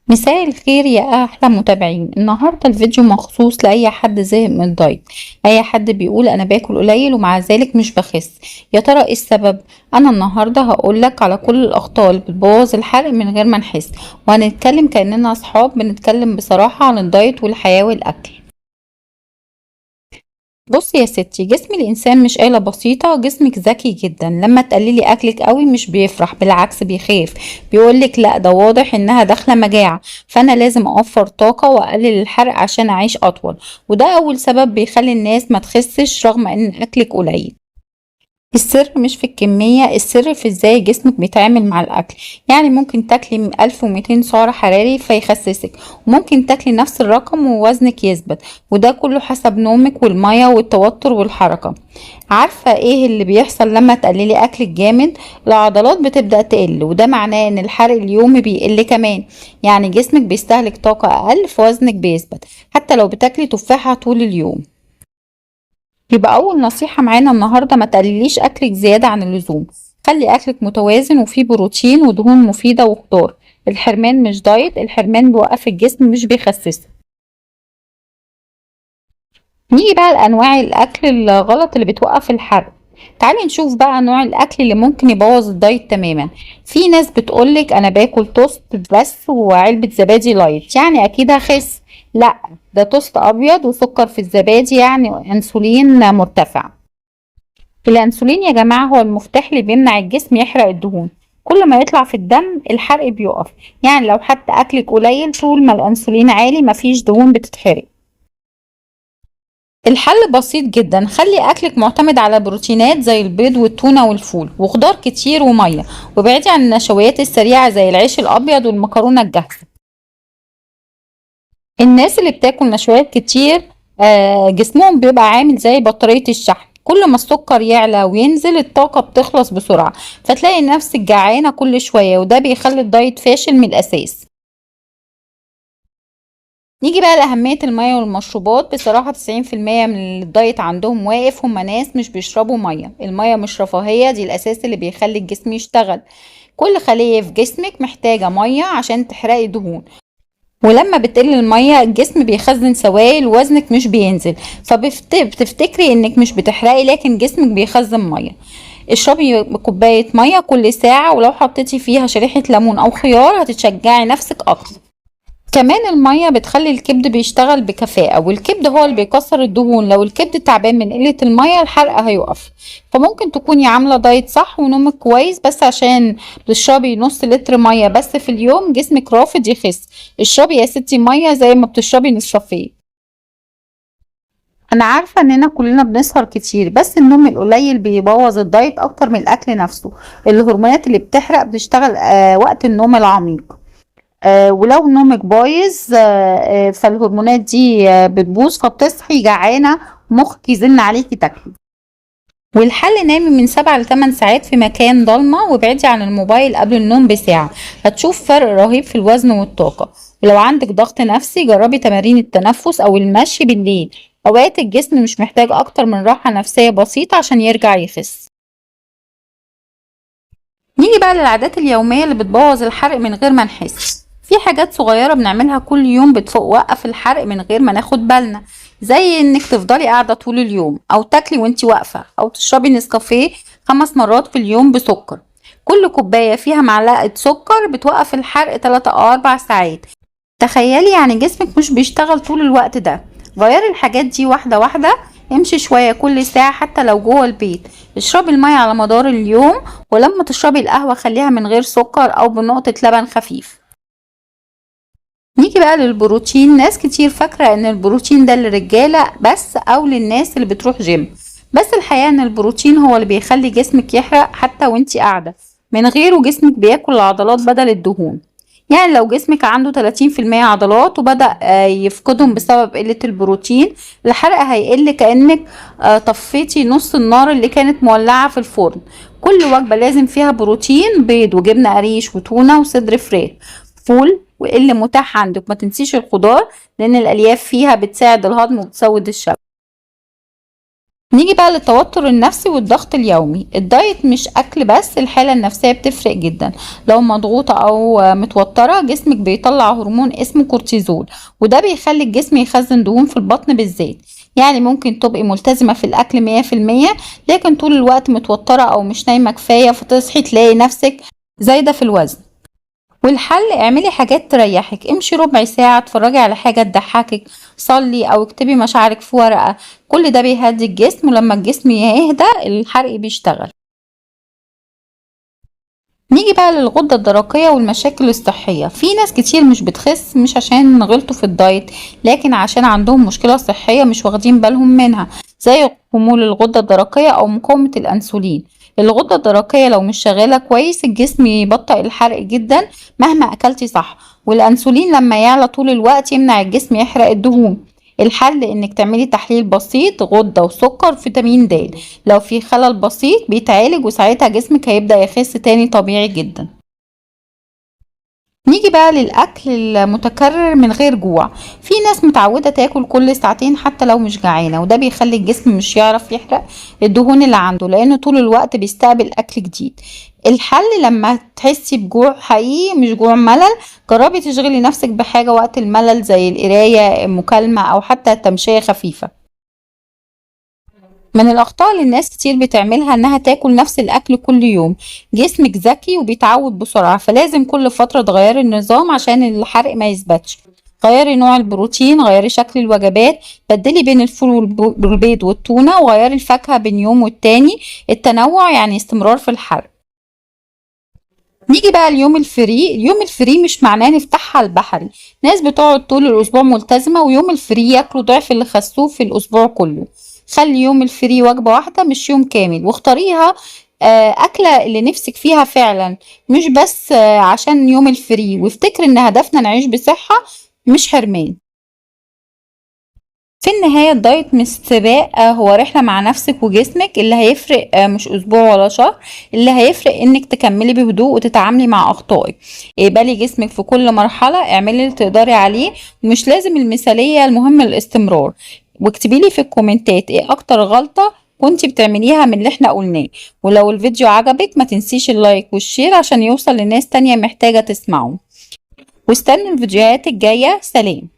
مساء الخير يا احلى متابعين. النهارده الفيديو مخصوص لاي حد زهق من الدايت، اي حد بيقول انا باكل قليل ومع ذلك مش بخس. يا ترى ايه السبب؟ انا النهارده هقولك على كل الاخطاء اللي بتبوظ الحرق من غير ما نحس، وهنتكلم كاننا اصحاب بنتكلم بصراحة عن الدايت والحياة والاكل. بصي يا ستي، جسم الإنسان مش آلة بسيطة. جسمك ذكي جدا، لما تقللي أكلك قوي مش بيفرح، بالعكس بيخاف، بيقولك لا ده واضح إنها داخلة مجاعة، فأنا لازم أوفر طاقة وأقلل الحرق عشان أعيش أطول. وده أول سبب بيخلي الناس ما تخسش رغم إن أكلك قليل. السر مش في الكمية، السر في ازاي جسمك بيتعامل مع الأكل. يعني ممكن تاكلي 1200 سعر حراري فيخسسك، وممكن تاكلي نفس الرقم ووزنك يثبت، وده كله حسب نومك والمية والتوتر والحركة. عارفة ايه اللي بيحصل لما تقللي أكلك جامد؟ العضلات بتبدأ تقل، وده معناه ان الحرق اليومي بيقل كمان. يعني جسمك بيستهلك طاقة أقل فوزنك بيثبت حتى لو بتاكلي تفاحة طول اليوم. يبقى أول نصيحة معانا النهاردة، ما تقلليش أكلك زيادة عن اللزوم. خلي أكلك متوازن وفيه بروتين ودهون مفيدة وخضار. الحرمان مش دايت، الحرمان بيوقف الجسم مش بيخسسه. نيجي بقى لأنواع الأكل الغلط اللي بتوقف الحرق. تعالي نشوف بقى نوع الأكل اللي ممكن يبوظ الدايت تماما. في ناس بتقولك أنا باكل توست بس وعلبة زبادي light، يعني أكيد هخس. لا، ده توست أبيض وسكر في الزبادي، يعني أنسولين مرتفع. الأنسولين يا جماعة هو المفتاح اللي بيمنع الجسم يحرق الدهون. كل ما يطلع في الدم الحرق بيقف. يعني لو حتى أكلك قليل، طول ما الأنسولين عالي مفيش دهون بتتحرق. الحل بسيط جدا، خلي اكلك معتمد على بروتينات زي البيض والتونة والفول وخضار كتير ومية، وابعدي عن النشويات السريعة زي العيش الابيض والمكرونة الجاهزة. الناس اللي بتاكل نشويات كتير جسمهم بيبقى عامل زي بطارية الشحن، كل ما السكر يعلى وينزل الطاقة بتخلص بسرعة، فتلاقي نفسك جعانة كل شوية، وده بيخلي الدايت فاشل من الأساس. نيجي بقى لأهمية المية والمشروبات. بصراحة 90% من الدايت عندهم واقف هما ناس مش بيشربوا مية. المية مش رفاهية، دي الأساس اللي بيخلي الجسم يشتغل. كل خلية في جسمك محتاجة مية عشان تحرقي دهون، ولما بتقل المية الجسم بيخزن سوائل ووزنك مش بينزل، فبتفتكري انك مش بتحرقي لكن جسمك بيخزن مية. اشربي كوباية مية كل ساعة، ولو حطيتي فيها شريحة ليمون او خيار هتتشجعي نفسك اكتر. كمان المية بتخلي الكبد بيشتغل بكفاءة، والكبد هو اللي بيكسر الدهون. لو الكبد تعبان من قلة المية الحرق هيقف. فممكن تكوني عاملة دايت صح ونومك كويس، بس عشان بتشربي نص لتر مية بس في اليوم جسمك رافض يخس. اشربي يا ستي مية زي ما بتشربي نسكافيه. انا عارفة اننا كلنا بنسهر كتير، بس النوم القليل بيبوظ الدايت اكتر من الاكل نفسه. الهرمونات اللي بتحرق بتشتغل وقت النوم العميق، ولو نومك بايظ فالهرمونات دي بتبوظ، فبتصحي جعانة، مخك يزن عليكي تاكلي. والحل، نامي من 7 ل8 ساعات في مكان ضلمة، وابعدي عن الموبايل قبل النوم بساعة. هتشوف فرق رهيب في الوزن والطاقة. ولو عندك ضغط نفسي جربي تمارين التنفس أو المشي بالليل. أوقات الجسم مش محتاج أكتر من راحة نفسية بسيطة عشان يرجع يخس. نيجي بقى للعادات اليومية اللي بتبوظ الحرق من غير ما نحس. في حاجات صغيرة بنعملها كل يوم بتوقف الحرق من غير ما ناخد بالنا، زي انك تفضلي قاعدة طول اليوم، او تاكلي وانتي واقفة، او تشربي نسكافيه 5 مرات في اليوم بسكر. كل كوباية فيها معلقة سكر بتوقف الحرق 3 او 4 ساعات. تخيلي يعني جسمك مش بيشتغل طول الوقت ده. غيري الحاجات دي واحدة واحدة. امشي شوية كل ساعة حتى لو جوه البيت. اشربي المية على مدار اليوم، ولما تشربي القهوة خليها من غير سكر او بنقطة لبن خفيف. نيجي بقى للبروتين. ناس كتير فاكرة ان البروتين ده للرجالة بس او للناس اللي بتروح جيم، بس الحقيقة ان البروتين هو اللي بيخلي جسمك يحرق حتى وانتي قاعدة. من غيره جسمك بياكل العضلات بدل الدهون. يعني لو جسمك عنده 30% عضلات وبدأ يفقدهم بسبب قلة البروتين، الحرق هيقل كأنك طفيتي نص النار اللي كانت مولعة في الفرن. كل وجبة لازم فيها بروتين، بيض وجبنة قريش وتونة وصدر فراخ، فول، واللي متاح عندك. ما تنسيش الخضار لان الالياف فيها بتساعد الهضم وبتزود الشبع. نيجي بقى للتوتر النفسي والضغط اليومي. الدايت مش اكل بس، الحالة النفسية بتفرق جدا. لو مضغوطة او متوترة جسمك بيطلع هرمون اسمه كورتيزول، وده بيخلي الجسم يخزن دهون في البطن بالذات. يعني ممكن تبقي ملتزمة في الاكل 100%، لكن طول الوقت متوترة او مش نايمة كفاية، فتصحي تلاقي نفسك زايدة في الوزن. والحل اعملي حاجات تريحك، امشي ربع ساعة، اتفرجي على حاجة تضحكك، صلي او اكتبي مشاعرك في ورقة. كل ده بيهدي الجسم، ولما الجسم يهدى الحرق بيشتغل. نيجي بقى للغدة الدرقية والمشاكل الصحية. في ناس كتير مش بتخس مش عشان غلطوا في الدايت، لكن عشان عندهم مشكلة صحية مش واخدين بالهم منها، زي خمول الغدة الدرقية أو مقاومة الأنسولين. الغدة الدرقية لو مش شغالة كويس الجسم يبطئ الحرق جدا مهما أكلتي صح، والأنسولين لما يعلى طول الوقت يمنع الجسم يحرق الدهون. الحل انك تعملي تحليل بسيط، غدة وسكر فيتامين د، لو في خلل بسيط بيتعالج، وساعتها جسمك هيبدأ يخس تاني طبيعي جدا. نيجي بقى للأكل المتكرر من غير جوع. في ناس متعودة تاكل كل ساعتين حتى لو مش جعانة، وده بيخلي الجسم مش يعرف يحرق الدهون اللي عنده، لأنه طول الوقت بيستقبل أكل جديد. الحل لما تحسي بجوع حقيقي مش جوع ملل، جربي تشغلي نفسك بحاجة وقت الملل، زي القراية، المكالمة، أو حتى تمشية خفيفة. من الأخطاء اللي الناس كتير بتعملها إنها تاكل نفس الأكل كل يوم. جسمك ذكي وبيتعود بسرعة، فلازم كل فترة تغيري النظام عشان الحرق ما يثبتش. غيري نوع البروتين، غيري شكل الوجبات، بدلي بين الفول والبيض والتونة، وغيري الفاكهة بين يوم والتاني. التنوع يعني استمرار في الحرق. نيجي بقى اليوم ال free. اليوم ال free مش معناه نفتحها البحري. ناس بتقعد طول الأسبوع ملتزمة، ويوم ال free ياكلوا ضعف اللي خسوه في الأسبوع كله. خلي يوم ال free وجبة واحدة مش يوم كامل، واختاريها أكلة اللي نفسك فيها فعلا، مش بس عشان يوم ال free. وافتكر ان هدفنا نعيش بصحة مش حرمان. في النهاية الدايت مش سباق، هو رحلة مع نفسك وجسمك. اللي هيفرق مش أسبوع ولا شهر، اللي هيفرق إنك تكملي بهدوء وتتعاملي مع أخطائك. اقبلي جسمك في كل مرحلة، اعملي اللي تقدري عليه، ومش لازم المثالية، المهم الاستمرار. واكتبي لي في الكومنتات ايه أكتر غلطة كنتي بتعمليها من اللي احنا قلناه. ولو الفيديو عجبك ما تنسيش ال like وال share عشان يوصل لناس تانية محتاجة تسمعه، واستنوا الفيديوهات الجاية. سلام.